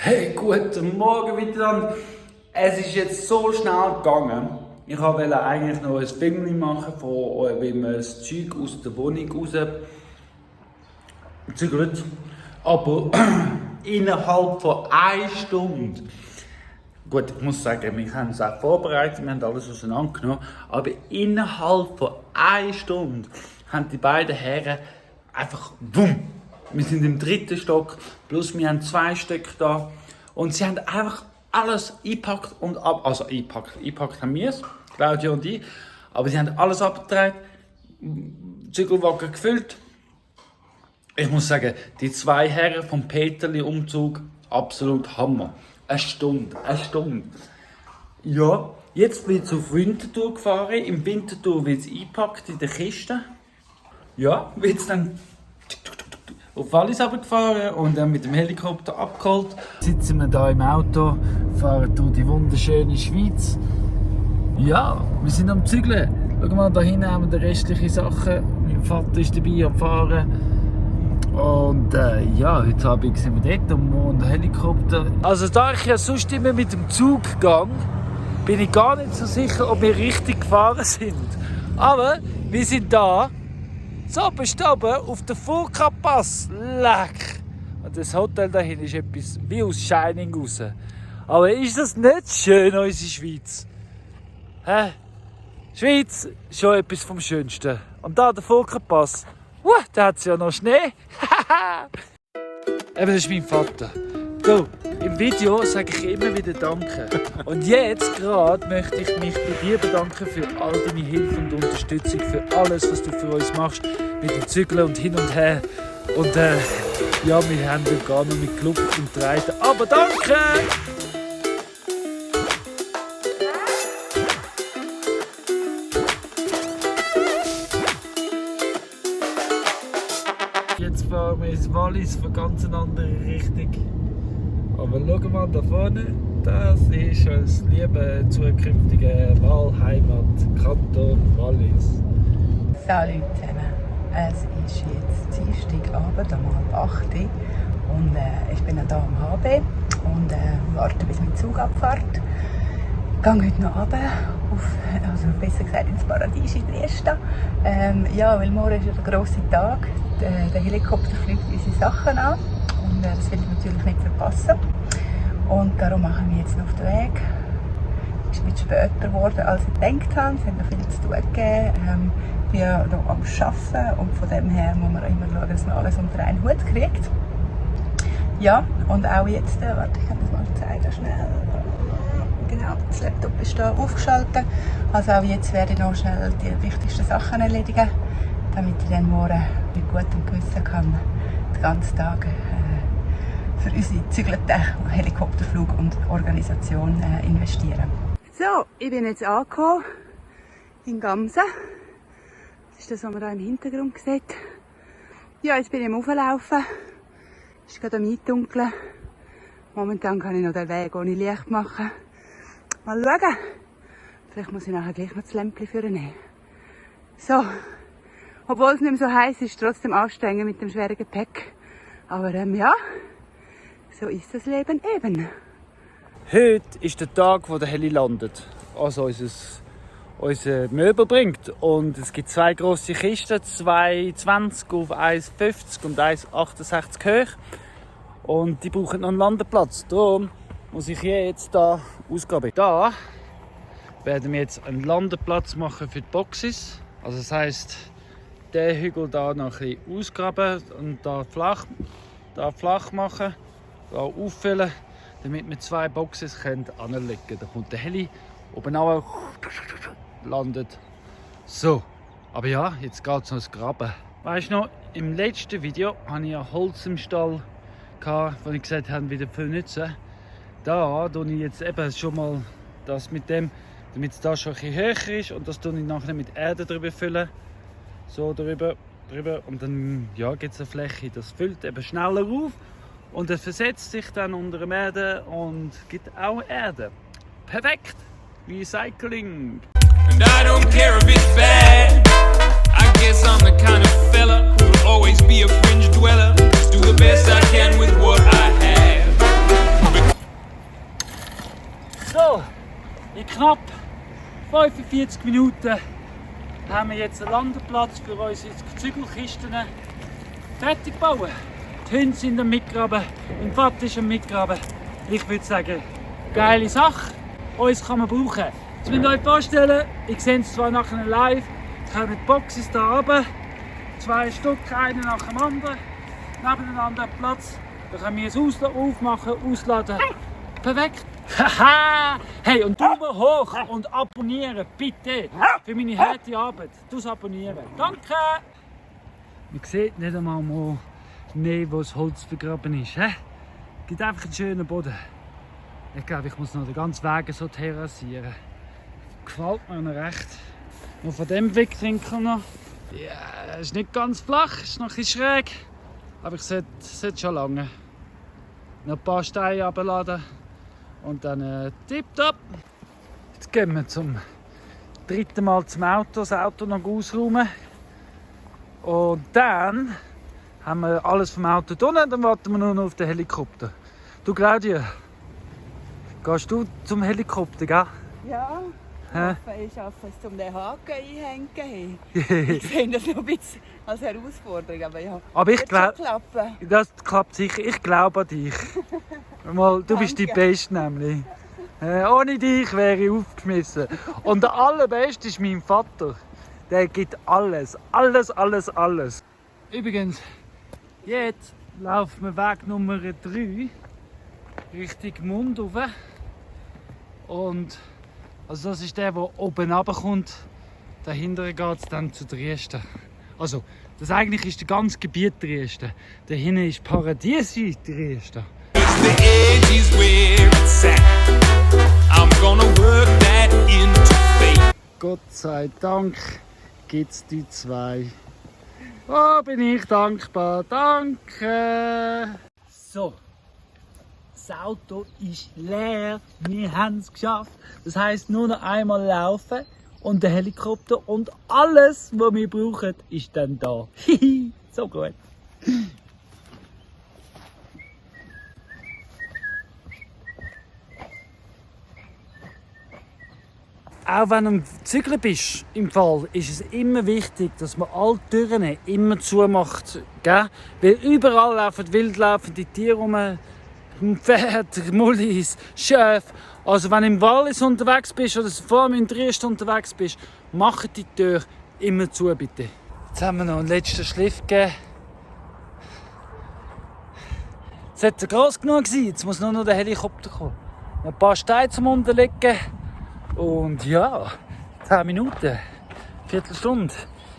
Hey, guten Morgen miteinander. Es ist jetzt so schnell gegangen. Ich wollte eigentlich noch ein Film machen, von wie man das Zeug aus der Wohnung raus zügelt. Aber innerhalb von 1 Stunde. Gut, ich muss sagen, wir haben es auch vorbereitet, wir haben alles auseinandergenommen. Aber innerhalb von 1 Stunde haben die beiden Herren einfach wumm. Wir sind im 3. Stock, plus wir haben 2 Stück da. Und sie haben einfach alles eingepackt und ab. Also eingepackt haben wir es, Claudia und ich. Aber sie haben alles abgetragen, Zügelwagen gefüllt. Ich muss sagen, die 2 Herren vom Peterli-Umzug, absolut Hammer. Eine Stunde. Ja, jetzt wird es auf Winterthur gefahren. Im Winterthur wird es eingepackt in der Kiste. Ja, wird es dann auf Wallis gefahren und dann mit dem Helikopter abgeholt. Sitzen wir hier im Auto, fahren durch die wunderschöne Schweiz. Ja, wir sind am Zügeln. Schau mal, da hinten haben wir die restlichen Sachen. Mein Vater ist dabei am Fahren. Und ja, heute Abend sind wir dort und morgen der Helikopter. Also da ich ja sonst immer mit dem Zug gehe, bin ich gar nicht so sicher, ob wir richtig gefahren sind. Aber wir sind da. So, bist du oben auf der Furka-Pass. Leck! Und das Hotel da hinten ist etwas wie aus Shining raus. Aber ist das nicht schön, unsere Schweiz? Hä? Schweiz ist schon etwas vom Schönsten. Und da der Furka-Pass. Da hat es ja noch Schnee. Eben, das ist mein Vater. Du, im Video sage ich immer wieder Danke. Und jetzt gerade möchte ich mich bei dir bedanken für all deine Hilfe und Unterstützung, für alles, was du für uns machst, mit dem Zügeln und hin und her. Und ja, wir haben gar noch mit Club und Treiten. Aber danke! Jetzt fahren wir ins Wallis von ganz einer anderen Richtung. Aber schau mal da vorne, das ist das liebe zukünftige Wahlheimat Kanton Wallis. Salut zusammen, es ist jetzt Dienstagabend um 7:30 Uhr und ich bin hier am HB und warte bis mein Zug abfährt. Ich gehe heute noch runter, also besser gesagt ins Paradies in Trieste. Ja, weil morgen ist ja der grosse Tag. Der Helikopter fliegt unsere Sachen an und das will ich natürlich nicht verpassen. Und darum machen wir jetzt noch auf den Weg. Es ist ein bisschen später geworden, als ich gedacht habe. Es hat noch viel zu tun gegeben. Ich bin ja noch am Arbeiten und von dem her muss man immer schauen, dass man alles unter einen Hut kriegt. Ja, und auch jetzt, warte, ich kann das mal zeigen, schnell. Genau, das Laptop ist hier aufgeschaltet. Also auch jetzt werde ich noch schnell die wichtigsten Sachen erledigen, damit ich dann morgen mit gutem Gewissen kann den ganzen Tag für unsere gezügelte Helikopterflug und Organisation investieren. So, ich bin jetzt angekommen in Gamsen. Das ist das, was man hier im Hintergrund sieht. Ja, jetzt bin ich am Auflaufen. Es ist gerade am Eindunkeln. Momentan kann ich noch den Weg ohne Licht machen. Mal schauen. Vielleicht muss ich nachher gleich noch das Lämpchen nehmen. So. Obwohl es nicht mehr so heiß ist, trotzdem anstrengend mit dem schweren Gepäck. Aber ja, so ist das Leben eben. Heute ist der Tag, wo der Heli landet. Also unser Möbel bringt. Und es gibt 2 grosse Kisten, 2,20 auf 1,50 und 1,68 hoch. Und die brauchen noch einen Landeplatz. Darum muss ich jetzt hier ausgraben. Da werden wir jetzt einen Landeplatz machen für die Boxes. Also das heisst, den Hügel hier noch ein bisschen ausgraben und da flach machen, da auffüllen, damit wir 2 Boxes anlegen können. Da kommt der Heli oben auch landet. So, aber ja, jetzt geht es noch ins Graben. Weißt du noch, im letzten Video hatte ich ja Holz im Stall, wo ich gesagt habe, wieder viel nutzen. Da tue ich jetzt eben schon mal das mit dem, damit es da schon ein bisschen höher ist, und das tue ich nachher mit Erde drüber füllen. So drüber und dann ja, gibt es eine Fläche, das füllt eben schneller auf und es versetzt sich dann unter dem Erde und gibt auch Erde. Perfekt! Recycling! And I don't care if it's bad. I guess I'm the kind of fella who'll always be a fringe dweller. Just do the best I can with what I have. knapp 45 Minuten haben wir jetzt einen Landeplatz für unsere Zügelkisten fertig bauen. Die Hunde sind am Mitgraben, mein Vater ist am Mitgraben. Ich würde sagen, geile Sache. Uns kann man brauchen. Jetzt müsst ihr euch vorstellen, ich sehe es zwar nachher live, es kommen die Boxes hier runter, 2 Stück, einer nach dem anderen, nebeneinander Platz. Da können wir es aufmachen, ausladen. Perfekt. Haha! Hey, und Daumen hoch und abonnieren, bitte, für meine harte Arbeit. Du abonnieren. Danke! Man sieht nicht einmal wo das Holz vergraben ist. Es gibt einfach einen schönen Boden. Ich glaube, ich muss noch den ganzen Weg so terrassieren. Gefällt mir noch recht. Noch von dem Blickwinkel noch. Ja, es ist nicht ganz flach, es ist noch ein bisschen schräg. Aber ich sollte schon lange. Noch ein paar Steine abladen. Und dann tipptopp. Jetzt gehen wir zum 3. Mal zum Auto, das Auto noch ausräumen. Und dann haben wir alles vom Auto drin, dann warten wir nur noch auf den Helikopter. Du Claudia, gehst du zum Helikopter, gell? Ja, ich schaffe es, um den Haken einhängen. Ich sehe das noch ein bisschen als Herausforderung, aber ja, aber ich glaube, klappen. das klappt sicher. Ich glaube an dich. Mal, du bist die Beste nämlich. Ohne dich wäre ich aufgeschmissen. Und der Allerbeste ist mein Vater. Der gibt alles. Alles. Übrigens, jetzt laufen wir Weg Nummer 3 Richtung Mund rauf. Und also das ist der oben runterkommt. Dahinter geht es dann zu Dresden. Also, das eigentlich ist das ganze Gebiet Dresden. Dahinter ist Paradies Dresden. The edge is where it's at. I'm gonna work that into fate. Gott sei Dank gibt es die 2. Oh, bin ich dankbar. Danke. So. Das Auto ist leer. Wir haben es geschafft. Das heisst, nur noch einmal laufen und der Helikopter und alles, was wir brauchen, ist dann da. So gut. Auch wenn du am Zügeln bist, im Fall, ist es immer wichtig, dass man alle Türen immer zumacht. Gell? Weil überall laufen wildlaufende Tiere rum, Pferde, Mullis, Schäfe. Also wenn du im Wallis unterwegs bist oder vor allem in Dresden unterwegs bist, mach die Tür immer zu, bitte. Jetzt haben wir noch einen letzten Schliff gegeben. Es hätte gross genug sein, jetzt muss nur noch der Helikopter kommen. Ein paar Steine zum Unterlegen. Und ja, 10 Minuten, Viertelstunde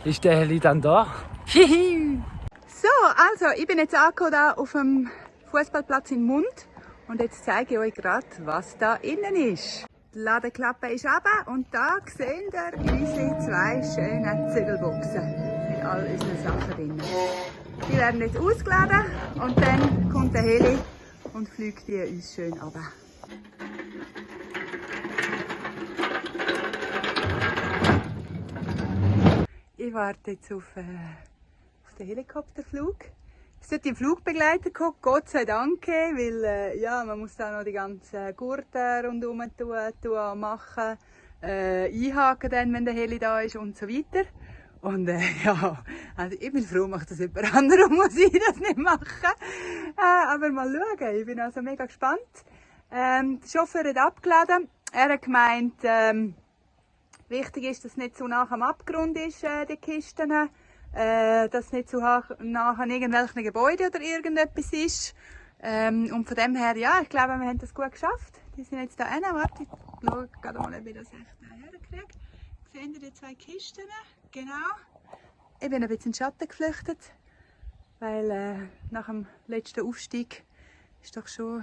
ist der Heli dann da. Hihi! So, also ich bin jetzt angekommen da auf dem Fußballplatz in Mund und jetzt zeige ich euch gerade, was da innen ist. Die Ladeklappe ist runter und da seht ihr unsere 2 schönen Zügelboxen mit all unseren Sachen drin. Die werden jetzt ausgeladen und dann kommt der Heli und fliegt die uns schön runter. Ich warte jetzt auf den Helikopterflug. Es wird im Flugbegleiter kommen, Gott sei Dank, weil ja, man muss da noch die ganzen Gurte rundherum tun, machen, einhaken dann, wenn der Heli da ist und so weiter. Und ja, also ich bin froh, macht das jemand anderes, muss ich das nicht machen. Aber mal schauen, ich bin also mega gespannt. Der Chauffeur hat abgeladen, er hat gemeint, wichtig ist, dass es nicht so nah am Abgrund ist, die Kisten. Dass es nicht so nah an irgendwelchen Gebäuden oder irgendetwas ist. Und von dem her, ja, ich glaube, wir haben das gut geschafft. Die sind jetzt da rein. Warte, ich schaue gerade mal, ob ich das echt herkriege. Seht ihr die 2 Kisten? Genau. Ich bin ein bisschen in den Schatten geflüchtet, weil nach dem letzten Aufstieg ist doch schon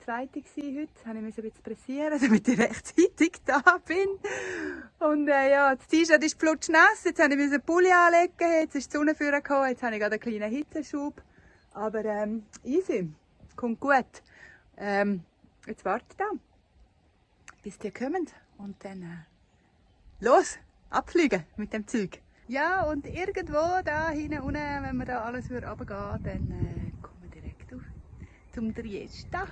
Zweite heute. Ich musste ein bisschen pressieren, damit ich rechtzeitig da bin. Und ja, das T-Shirt ist flutschnass. Jetzt musste ich einen Pulli anlegen. Jetzt ist die Sonne vorgekommen. Jetzt habe ich gerade einen kleinen Hitzeschub. Aber easy. Kommt gut. Jetzt warte da, bis die kommen. Und dann los, abfliegen mit dem Zeug. Ja, und irgendwo da hinten unten, wenn wir da alles runtergehen, dann kommen wir direkt auf zum Dresden.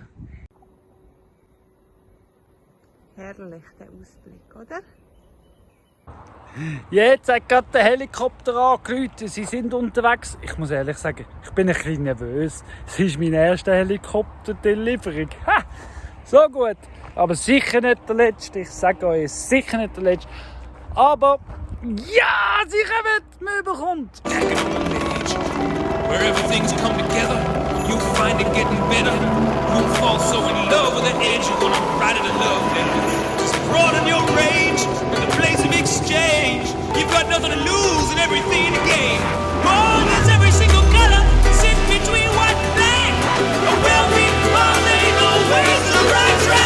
Herrlich, der Ausblick, oder? Jetzt hat gerade der Helikopter angerufen. Sie sind unterwegs. Ich muss ehrlich sagen, ich bin ein bisschen nervös. Es ist meine erste Helikopter-Delivery. So gut. Aber sicher nicht der letzte. Ich sage euch, sicher nicht der letzte. Aber ja, sie kommen. Man bekommt. Where everything's come together, you'll find it getting better. You'll fall so in love with the edge, you're gonna write it a love letter. Just broaden your range in the place of exchange. You've got nothing to lose and everything to gain. Oh, there's every single color sitting between white and black. A well-beat ball, there ain't no way to the right track.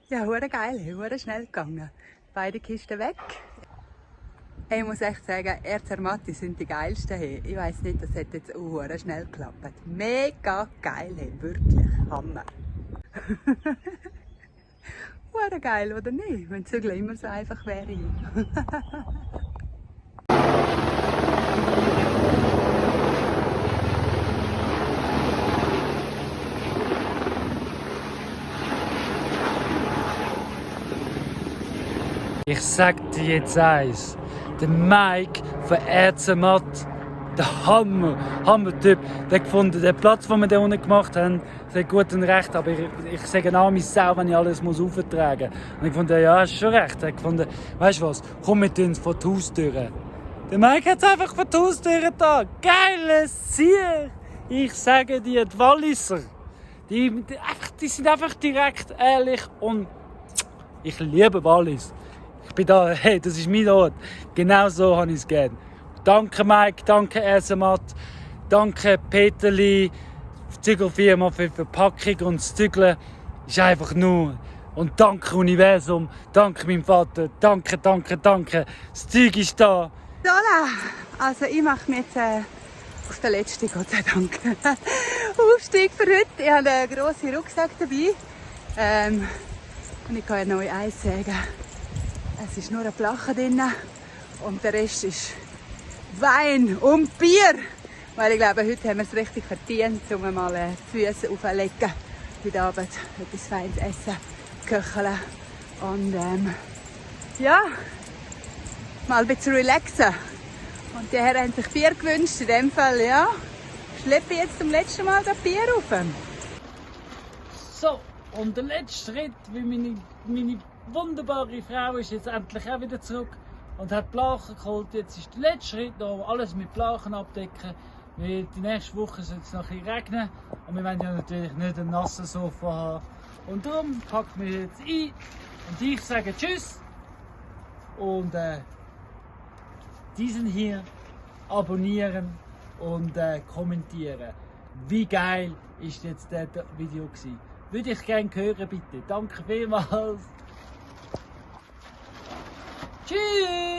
Ja, hure geil, hure schnell gegangen. Beide Kisten weg. Ich muss echt sagen, Erzermatti sind die geilsten. Hey. Ich weiss nicht, das hat jetzt hure schnell geklappt. Mega geil, hey. Wirklich Hammer. Hure geil, oder nicht? Wenn Zügeln immer so einfach wäre. Ich sag dir jetzt eins. Der Mike von Erzermatt, der Hammer-Typ, der gefunden, den Platz, den wir da unten gemacht haben, sehr gut und recht, aber ich sage an mich selber, wenn ich alles auftragen muss. Und ich fand, ja, hast schon recht. Er hat gefunden, weißt du was, komm mit uns vor die Haustüre. Der Mike hat es einfach vor die Haustüre da. Geiles Ziel! Ich sage dir, die Walliser, die sind einfach direkt ehrlich und ich liebe Wallis. Ich bin da, hey, das ist mein Ort. Genau so habe ich es gerne. Danke Mike, danke Erzermatt, danke Peterli, die Zügelfirma für die Verpackung und das Zügeln ist einfach nur. Und danke Universum, danke meinem Vater, danke. Das Zeug ist da. Voilà, also ich mache mir jetzt auf den letzten, Gott sei Dank, Aufstieg für heute. Ich habe einen grossen Rucksack dabei und ich kann ja neu eins sagen. Es ist nur ein Flache drin und der Rest ist Wein und Bier. Weil ich glaube, heute haben wir es richtig verdient, um mal die Füße aufzulegen. Heute Abend etwas Feines essen, köcheln und ja, mal ein bisschen relaxen. Und die Herren haben sich Bier gewünscht. In dem Fall, ja, schleppe ich jetzt zum letzten Mal das Bier rauf. So, und der letzte Schritt, wie meine wunderbare Frau ist jetzt endlich auch wieder zurück und hat Blachen geholt. Jetzt ist der letzte Schritt noch, alles mit Blachen abdecken. Weil die nächste Woche soll es noch ein bisschen regnen und wir wollen ja natürlich nicht einen nassen Sofa haben. Und darum packen wir jetzt ein und ich sage Tschüss und diesen hier abonnieren und kommentieren. Wie geil ist jetzt das Video gewesen? Würde ich gerne hören, bitte. Danke vielmals. Tschüss!